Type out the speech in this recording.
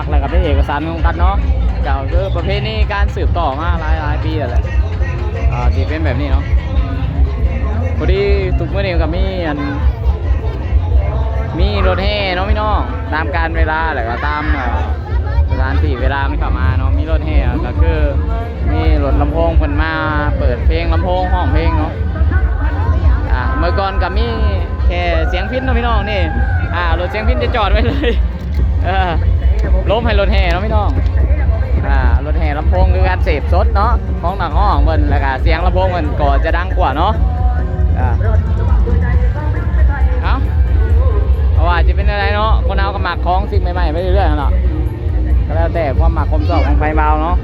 ແລ້ວກໍເປັນເອກະສານຂອງກັນເນາະ ກໍຄືປະເພນີການສືບຕໍ່ມາຫຼາຍໆປີແລ້ວແຫຼະ ອ່າ ທີ່ເປັນແບບນີ້ເນາະ. ພໍດີທຸກມື້ນີ້ກໍມີອັນ ມີລົດແຫ່ເນາະພີ່ນ້ອງ ຕາມການເວລາ ແລ້ວກໍຕາມ ເອີ ສະຖານທີ່ເວລາມັນເຂົ້າມາເນາະ ມີລົດແຫ່ ກໍຄືມີລົດລຳໂພງເພິ່ນມາເປີດເພງ ລຳໂພງຮ້ອງເພງເນາະ. ອ່າ ເມື່ອກ່ອນກໍມີແຄ່ສຽງພິນເນາະພີ່ນ້ອງ ນີ້ ອ່າ ລົດສຽງພິນຈະຈອດໄວ້ເລີຍ ເອີ ຫຼົບໃຫ້ລົດແຫ່ເນາະພີ່ນ້ອງ. ອ່າ ລົດແຫ່ລຳໂພງຄືການເສບສົດເນາະ ຂອງນັກຮ້ອງເພິ່ນ ແລ້ວກະສຽງລຳໂພງເພິ່ນກໍຈະດັງກວ່າເນາະ. ອ່າ ເອົ້າ ເພາະວ່າຈະເປັນແນວໃດເນາະ ຄົນເຮົາກໍມັກຂອງສິ່ງໃໝ່ໆໄປເລື້ອຍໆຫັ້ນລະ ກໍແລ້ວແຕ່ຄວາມມັກຄວາມຊອບຂອງໃຜບ່າວເນາະ.